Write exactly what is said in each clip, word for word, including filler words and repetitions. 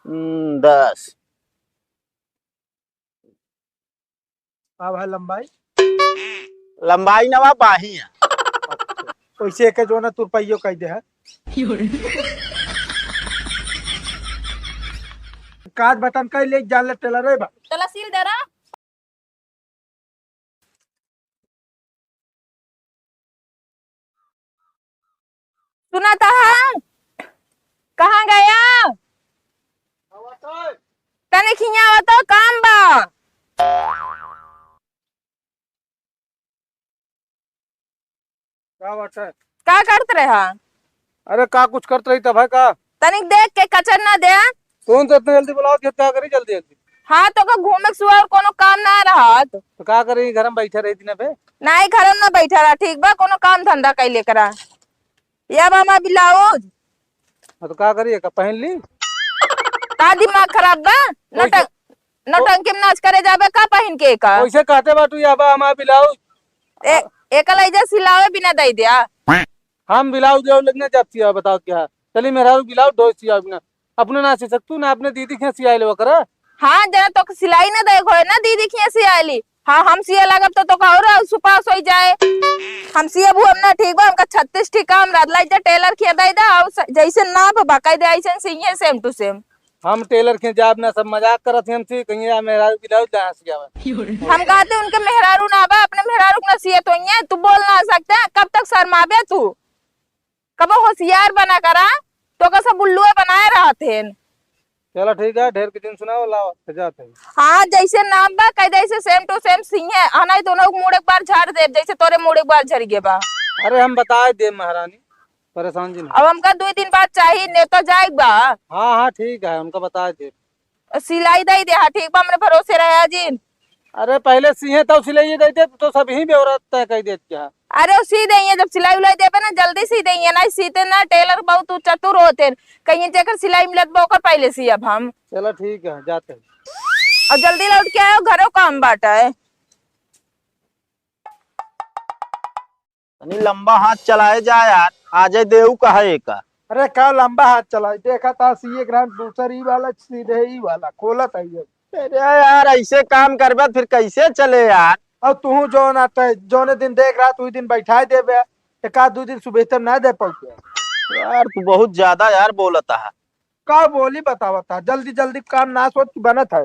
हम्म, दस। का भाई लंबाई? लंबाई ना बा, बाही है। वैसे एक जो ना तुरपाइयो कह दे है। काट बटन कह ले, जान ले टेलर रे बा। चला सील दे रहा। सुना था? कहाँ गया? तनिक हियाँ आवा तो काम बा। का बात है? का करत रहा? अरे का कुछ करत रही तब है का? तनिक देख के कचर ना दे। कौन तो इतना जल्दी बुलाओ, क्या करी जल्दी जल्दी? हाँ, तो का घूमे के सिवा और कोनो काम ना रहत? तो का करी, घर में बैठे रही दिन पे? नहीं, घर में ना बैठा रहा, ठीक बा, कोनो काम धंधा कैले करा। या बा हमार ब्लाउज। हाँ, तो का करी, का पहन ली? का दिमाग खराब बा? नौटंक-, नौटंकी में नाच करे जाबे का पहिन के का? वैसे कहते बा तू, या बा हमार ब्लाउज। ए, एक लई जा सिलावे बिना दे दिया। हम ब्लाउज लेने जाती है, बताओ क्या? चली मेहरारू ब्लाउज दो सिया बिना। अपने ना सी सकतू, ना अपने दीदी के सिया लेवा करा। हाँ, जना तो सिलाई ना दे होए ना दीदी के सिया ली। हाँ, हम सिए लागब तो, तो का और सुपास होई जाए। हम सिए बुअब ना, ठीक बा, हमका छत्तीस ठी काम रात लाई जा टेलर के दे दा, और स-, जैसे नाप बा, कह दे ऐसे सिए same to same। हम टेलर के जाब ना, सब मजाक करत हैं हमसे, कहीं यार मेहरारू ब्लाउज ना सियावे। हम कहते उनके मेहरारू ना बा, अपने मेहरारू के ना सिए तो ये, तू बोल ना सकते, कब तक शर्माबे तू? कबो होशियार बना करा, तो का सब उल्लुए बनाए रहत हैं। चलो ठीक है, ढेर के दिन सुनाओ, लाओ, तो जाते हैं। हाँ, जैसे नाम बा, कह दे ऐसे same to same सिए, आ नहीं दोनों के मूड़ एक बार झाड़ देब, जैसे तोरे मूड़ एक बार झर गए बा। अरे हम बताए देब महारानी, परेशान जी नहीं। अब हमका दो दिन बाद चाहिए, ने तो जाए बा। हाँ, हाँ, ठीक है, उनका बताए देब। सिलाई दे दे, हाँ, ठीक बा, हमरे भरोसे रहे जिन। अरे, पहले सिए तब सिलाई दे दे, तो सब ही बेवरा तय कर देत क्या? अरे, वो सी देइए, जब सिलाई उलाई देबे ना, जल्दी सी देइए, नहीं सीते ना, टेलर बहुत चतुर होते हैं। कहीं जेकर सिलाई मिलत बा, ओकर पहले सियब हम। चलो, ठीक है, जाते हैं। और जल्दी लौट के आयो, घरो काम बाटा है। तनी लंबा हाथ चलाए जा यार, अजय देव का है एका। अरे का लंबा हाथ चलाए, देखा था सीए ग्रांड दूसर ई वाला सीधे ई वाला खोलत है ये। अरे यार, ऐसे काम करबे त फिर कैसे चले यार? और तू जौन आते, जौने दिन देख रहा, तू दिन बैठाए देबे, एक आध दो दिन सुबह तक ना दे पाऊ। यार, तू बहुत ज्यादा यार बोलता है। का बोली बतावत है, जल्दी जल्दी काम ना सोच के बनत है।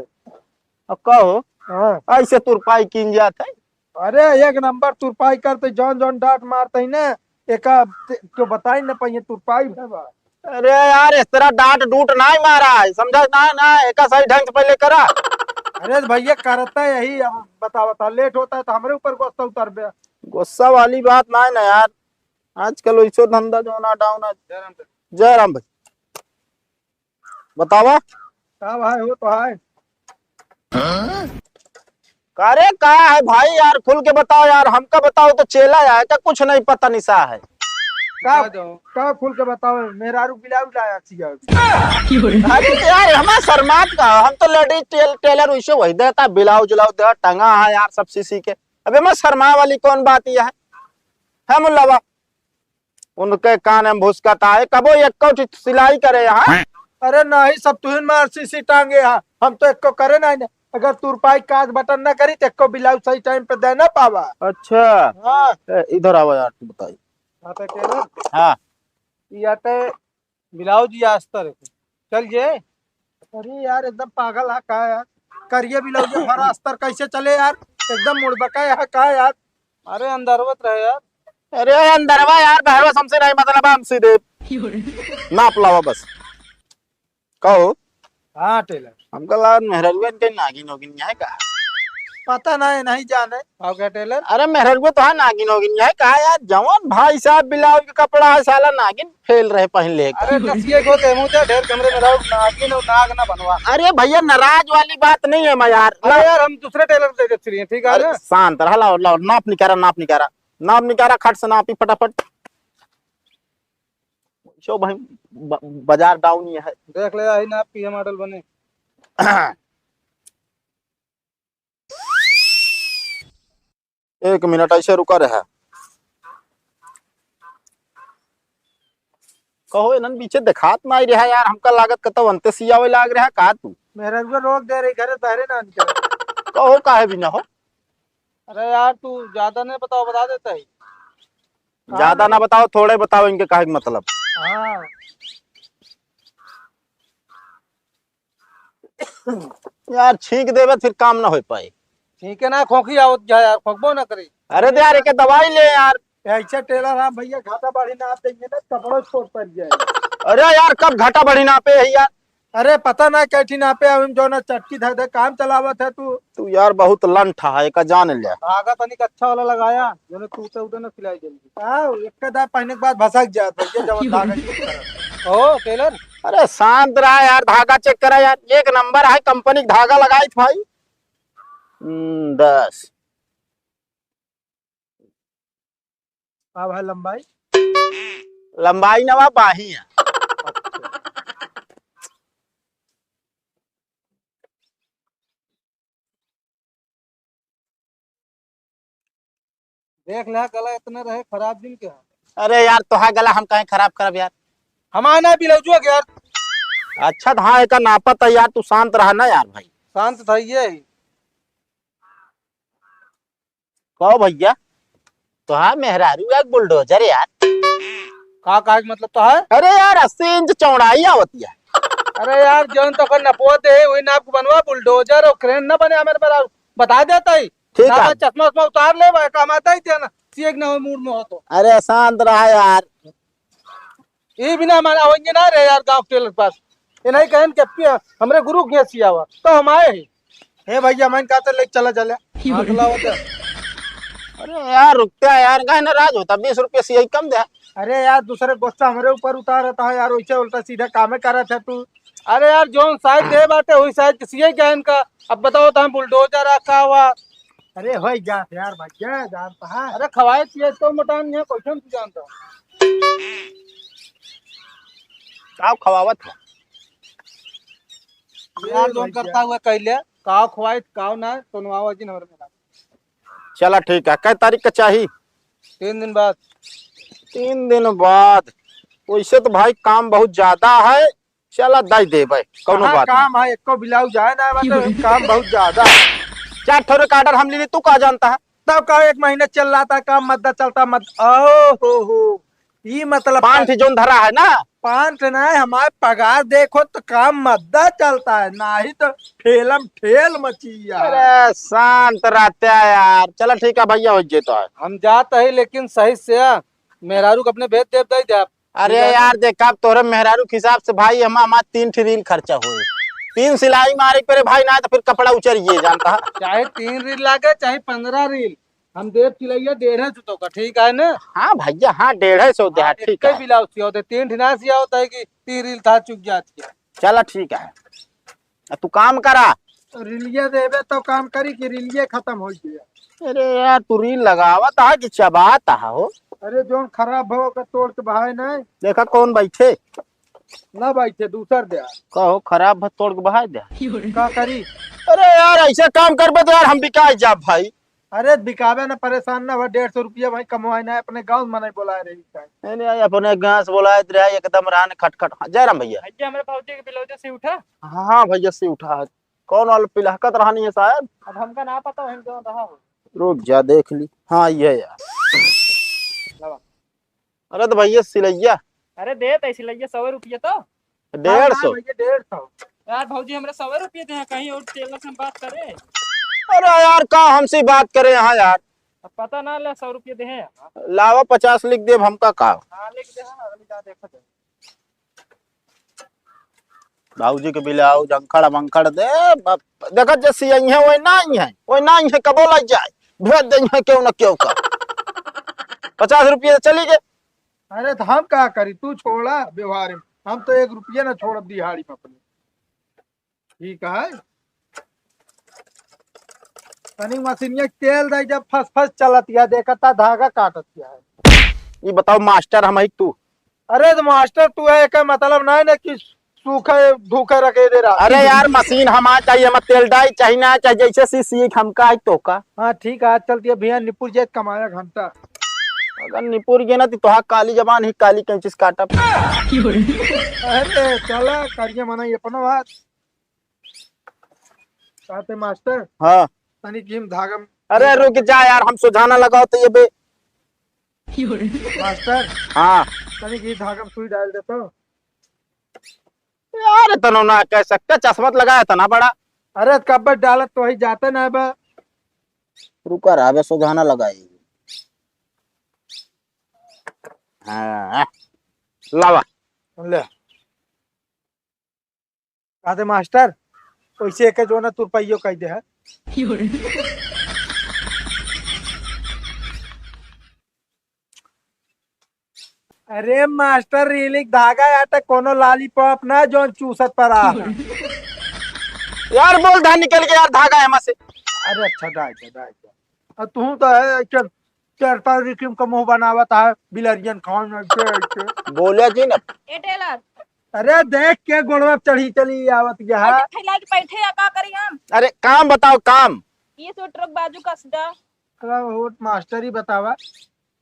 अब का हो? हाँ। ऐसे तुरपाई कीन जात है। अरे एक नंबर तुरपाई करते, जौन जौन डांट मारते ही ना, एका ते-, तो बताई न पाइए तुरपाई भवा। अरे यार, इस तरह डांट डूट नहीं मारा है, समझा ना, ना, एका सही ढंग से पहले करा। अरे भैया, करता यही, अब बतावत है, लेट होता है तो हमरे ऊपर गुस्सा उतर बे। गुस्सा वाली बात ना है ना यार, आजकल वैसो धंधा जो ना डाउन है। जय राम भाई। बतावा। का भाई हो तो है? अरे का है भाई यार, खुल के बताओ यार, हमका बताओ तो चेला है का, कुछ नहीं पता निशा है। का, बता दो। का खुल के बताओ, मेहरारू ब्लाउज लाया छिया। अरे यार, हमार शर्मात का, हम तो लेडीज टेल-, टेलर वैसे वही देता, ब्लाउज उलाउज दे, टंगा है यार सब सी सी के। अबे मैं शर्मा वाली कौन बात यह है? है मुल्लावा? उनके कान में भुसकत आए, कबो एक्को ठे सिलाई करे यहाँ? अरे नहीं, सब तुहिन मार सी सी टांगे हा, हम तो एक्को करे नहीं ने। अगर तुरपाई काज बटन ना करी तो एक्को ब्लाउज सही टाइम पे दे ना पावा। अच्छा। हाँ। ए, इधर आवा यार, तू बताई। हाँ, तो टेलर। हाँ। ये आटे ब्लाउज या अस्तर है। चल जे। अरे यार, एकदम पागल है का यार? करिया ब्लाउज हरा अस्तर कैसे चले यार? एकदम मुड़बका है का यार? अरे अंदरवत रहे यार। अरे अंदरवा यार, बहरवा से हमसे नहीं मतलब, हम सीधे नाप लावा बस। कहो। हाँ टेलर। हमका लगा मेहररुआ इनके नागिन होगिन है का? पता नहीं, नहीं जाने। आओ क्या टेलर? अरे मेहररुआ तो है नागिन होगिन है का यार? जवान भाई साहब ब्लाउज का कपड़ा है साला नागिन फेल रहे पहन ले। अरे कसिए को ते मुझे ढेर कमरे में रहो, नागिन और नाग ना बनवा। अरे भैया नाराज वाली बात नहीं है मैं यार। अरे यार हम दूसरे टेलर से देख रही हैं, ठीक है अरे ना? शांत रहा, लाओ, लाओ, नाप निकारा, नाप निकारा, नाप निकारा, खट से नापी फटाफट। शो भाई ब-, बाजार डाउन ही है। देख ले, यही नाप की है मॉडल बने। एक मिनट ऐसे रुका रहा। कहो, इन्हन बीचे देखात नाहीं रहा यार, हमका लागत कतौ अंते सियावे लाग रहा का तू? मेहररुआ रोक दे रही, घरे बहरे ना निकल। कहो, काहे भी ना हो? अरे यार, तू ज्यादा नहीं बताओ, बता देता ही। ज्यादा ना बताओ, थोड़े बताओ, इनके काहे के मतलब। हाँ। यार, छींक देबे, फिर काम ना हो पाए। ठीक है ना, खोंखी आवत जा यार, खोंखबो ना करी। अरे दे यार, एक दवाई ले यार। ऐसे टेलर, हाँ भैया, घाटा बाढ़ी ना आप देंगे ना, कपड़ों छोट पड़ जाए। अरे यार, कब घाटा बाढ़ी ना पे है यार? अरे पता ना कैठी ना पे, हम जो ना चटकी धर दे, काम चलावत है तू। तू यार बहुत लंठ है, का जान ले। धागा तनिक अच्छा वाला लगाया, जो ना टूटे उटे ना सिलाई जल्दी। आओ, एक का दाँत पहने के बाद भसक जात है, ये जवन धागा check करत। ओ, टेलर। अरे शांत रहा यार, धागा check करा यार, एक नंबर है कंपनी का धागा लगाई था भाई। हम्म, दस। का भाई लंबाई? लंबाई ना बा, बाही है। देख ले, गला इतने रहे खराब दिन के। अरे यार, तोहार गला हम काहे खराब करब यार? हमार ना ब्लाउजवा के यार। अच्छा, तो हाँ, एका नापत है यार, तू शांत रहा ना यार भाई। शांत था ये। कहो भैया, तोहार मेहरारू एक बुलडोजर यार। का, का मतलब तोहार? अरे यार, अस्सी इंच चौड़ाई आवत है। अरे यार, जौन तो ओकर नपवा दे, वही नाप के बनवा, बुलडोजर और क्रेन ना बने हमारे बराबर। बता देता ही। ठीक है। चश्मा उश्मा उतार ले भाई, कमाता ही थे ना, सीए के ना हो मूड में हो तो। अरे शांत रहा यार। ये बिना हमारा होंगे ना रे यार, गाँव के टेलर के पास। ये नहीं कहन के पिया, हमरे गुरु के सियावा, तो हम आए हैं। हे भैया, मैं कहते ले चला चले। हाँ, तो लाओ तो। अरे यार, रुकते हैं यार, कहे ना राज होता, बीस रुपये सियाई कम दे। अरे यार, दूसरे गुस्सा हमरे ऊपर उतारता है यार, वैसे उल्टा सीधा कामे करत है तू। अरे यार, जौन साइज दे बाटे, वही साइज के सियाई कहन का। अब बताओ तो हम बुलडोजर रखा हुआ। अरे होई जात यार भैया, जानता है। अरे खवाए पिए तो मोटान है, कैसन तू जानता? काव खवावत है? यार, ए जौन भैया। करता हुआ कैले, काव खवाए, काव ना, तो नवावा जी नंबर में। चला ठीक है, कै तारीख का चाही? तीन दिन बाद। तीन दिन बाद? वैसे तो भाई काम बहुत ज्यादा है, चला दई देबे, कौनो कहाँ बात काम नहीं। है, एको ब्लाउज आए ना, मतलब काम बहुत ज्यादा है। चार ठो रे का order हम लेली, तू का जानता है? तब का एक महीना चल रहा था काम, मद्दा चलता मत, ओ हो हो, ई मतलब पाँच ठे जौन धरा है ना? पाँच ठे ना है, हमारे पगार देखो तो काम मद्दा चलता है, नाही तो ठेलम ठेल मची है। अरे शांत रहते हैं यार, चला ठीक है भैया, हो जेतो है। हम जात है लेकिन सही से मेहरारू के अपने भेज देब, दे दे आप। अरे ठीक है ना? यार, देखा, अब तोहरे मेहरारू के हिसाब से भाई, हम, हमार तीन ठे रील खर्चा होए। तीन सिलाई मारे के पड़े भाई, ना तो फिर कपड़ा उचर ये जानता है। चाहे तीन रील लागे, चाहे पन्द्रह रील, हम देब सिलैया डेढ़े सौ तो का, ठीक है ना? हाँ भैया, हाँ, डेढ़े सौ दे, हाँ, हाँ, ठीक एक है। ब्लाउज सियाओ दे, तीन ठे ना सियाओ तो है कि तीन रील था चुक जाती है। चला ठीक है। आ, तू काम करा। रीलिया देबे तो काम करी कि रीलिया खत्म हो गया? अरे यार, तू रील लगावत हा कि चबात हा हो? अरे, जौन खराब भवा ओकर तोड़ के बहाए नहीं। देखा कौन बैठे? ना बैठे, दूसर दे। कहो, खराब भा तोड़ के बहाए दे। का करी? अरे यार, ऐसे काम करबे तो यार हम बिकाई जाब भाई। अरे बिकावे ना, परेशान ना हो, डेढ़ सौ रुपया भाई कमवाए ना, अपने गाँव में नहीं बोलाए रही है। अरे यार, अपने गाँव से बोलाए रहे, एकदम रहन खटखट। हाँ, जयराम भैया। भैया, हमरे भौजी के ब्लाउज सिउठा। हाँ, हाँ भैया, सिउठा है। कौन वाला पिलहकत रहनी है शायद? अब हमका ना पता, हम जो रहा हो। रुक जा, देख ली। हाँ, ये यार। लावा। अरे तो भैया सिलैया। अरे देत है सिलैया सौ रुपया तो। डेढ़ सौ। हाँ, भैया, डेढ़ सौ। यार भौजी, हमरा सौ रुपया दे, कहीं और टेलर से हम बात करे। अरे यार, का हमसे बात करे यहाँ यार? अब पता ना ले, सौ रुपया दे यार। लावा, पचास लिख देब हमका का। हाँ, लिख दे, हाँ, अगली जा देखा जाए। बाबूजी के ब्लाउज अंखड़ मंखड़ दे, ब-, देखत जे सियइहे, ओए ना अइहे, ओए ना अइहे, कबो लग जाए, भेज देइहे केहू न केहू का। पचास रुपया चली गए। अरे तो हम का करी, तू छोड़ा व्यवहार में, हम तो एक रुपया ना छोड़ब दिहाड़ी में अपने। ठीक है, तनी मशीनिया के तेल दे, जब फस फस चलत या, देखता धागा काटत या है। ये बताओ मास्टर हम ही तू? अरे तो मास्टर तू है, एकर मतलब नहीं ना कि सूखे धूखे रखे दे रहा। अरे यार, मशीन हमार चाहिए, हमार तेल डाई चाहिए ना, चाहे जैसे सी सी हमका आई तो का। हाँ ठीक है, आज चलती है भैया निपुर जेत कमाया घंटा। अगर निपुर गए ना तो तोहार काली जबान ही काली कैंची से काटब। अरे चला करिए मना ये अपना बात। कहते मास्टर, हाँ। तनी घी में धागा में अरे रुक जा यार, हम सुझाना लगाओ तो ये बे। मास्टर, हाँ। तनी घी धागा में सुई डाल दे तो। यार, इतना ना कह सकते, चश्मा तो लगाया था ना बड़ा। अरे, कब डालत तो वही जाते ना बा। रुका रहा बे, सुझाना लगाई। हाँ, लावा। ले। कहते मास्टर, वैसे एक जो ना तुरपाइयो कह दे है। अरे मास्टर, रीलिक धागा या त कोनो लॉलीपॉप ना, जौन चूसत पड़ा है। यार, बोल धा निकल के यार, धागा है मसे। अरे अच्छा, धागा, धागा। अब तू तो है, चल, चार पाँच रिकिम का मुंह बनावत है, बिलरियन खान, ऐसे, ऐसे। बोले जी ना। ए टेलर। अरे देख के गोड़वा चढ़ी चली आवत गया है। ऐसे फैला के बैठे या का करी हम? अरे काम बताओ, काम। ये सूट रोक बाजू कस दा। अरे वो मास्टर ही बतावा,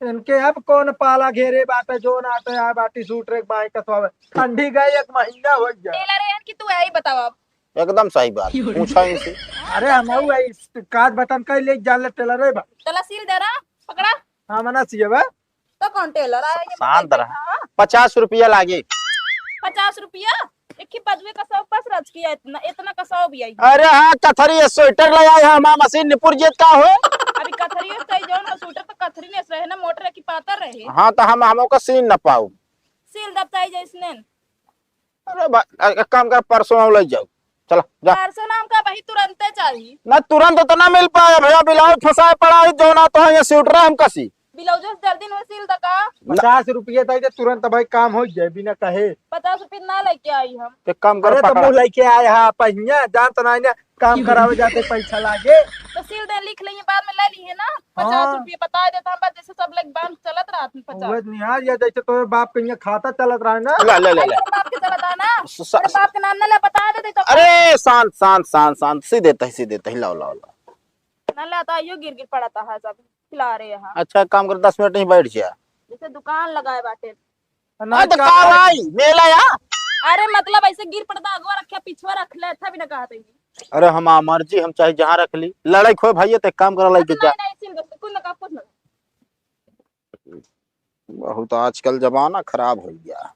इनके अब कौन पाला घेरे बाटे, जो ना आते आए बाटी सूट रेक बाई कसवावे। ठंडी गई एक महीना हो गया। टेलर है कि तू यही बतावा अब। एकदम सही बात, पूछा इनसे। अरे हम आई काज बटन कर ले जान ले टेलर है बा। चला सील दे रहा, पकड़ा। हाँ मना सिए बा। तो कौन टेलर आया ये शांत बताइए, रहा। हाँ? पचास रुपया लागे। पचास रुपया? एक ही बजुए का सौ पस रच किया, इतना, इतना का सौ भी आई। अरे हाँ, कथरी ये स्वेटर ले आए हैं, हमार मशीन निपुर जेत का हो। अभी कथरी हो चाहे जौन हो, सूटर तो कथरी ने रहे ना, मोटर की पातर रहे। हाँ, तो हम, हम ओकर सीन न पाऊ। सील दब चाहे जैसने। अरे बा-, एक काम कर, परसों आओ ले जाओ। चला, जा। परसों ना हमका वही तुरंते चाहिए। ना, तुरंत तो ना मिल पाए भैया, ब्लाउज फंसाए पड़ा है, जो ना तो है ये सूटर हम कसी। ब्लाउजो से जल्दी नहीं सिल दका। पचास रुपये दे दे, तुरंत भाई काम हो जाए बिना कहे। पचास रुपये ना लेके आई हम। एक काम करो, अरे तो पकड़ा। मुँह लेके आए हा पहिया, जान तो ना, ना काम करावे जाते पैसा लागे। तो सिल दे, लिख लेंगे, बाद में ले लिए ना। हाँ। पचास रुपये बता देता हम, बस जैसे सब लोग बांध चलत रहत में पचास। उहे निहार या जैसे तोरे बाप के यहाँ खाता चलत रहा ना। ले, ले, ले, ले। अरे बाप के चलत रहा ना। स-, स-, अरे बाप के नाम ना ले, बता देते तो। अरे शांत, शांत, शांत, शांत, सीधे तही, सीधे तही, लाओ, लाओ, लाओ। ना ले, तो आइयो गिर गिर पड़ता है सब। खिला रहे हैं। अच्छा, काम कर, दस मिनट यहीं बैठ जा। जैसे दुकान लगाए बाटे। ना अरे तो का का भाई, मेला या? अरे मतलब ऐसे गिर पड़ता, अगवा रखे, पिछवा रख ले, अच्छा भी ना कहत है। अरे हमार मर्जी, हम चाहे जहाँ रख ली, लड़ाई खोए भाई, तो एक काम करा, लेके जा। नहीं, नहीं, सिल दे, कुछ ना का, कुछ ना। बहुत आजकल जमाना खराब हो गया।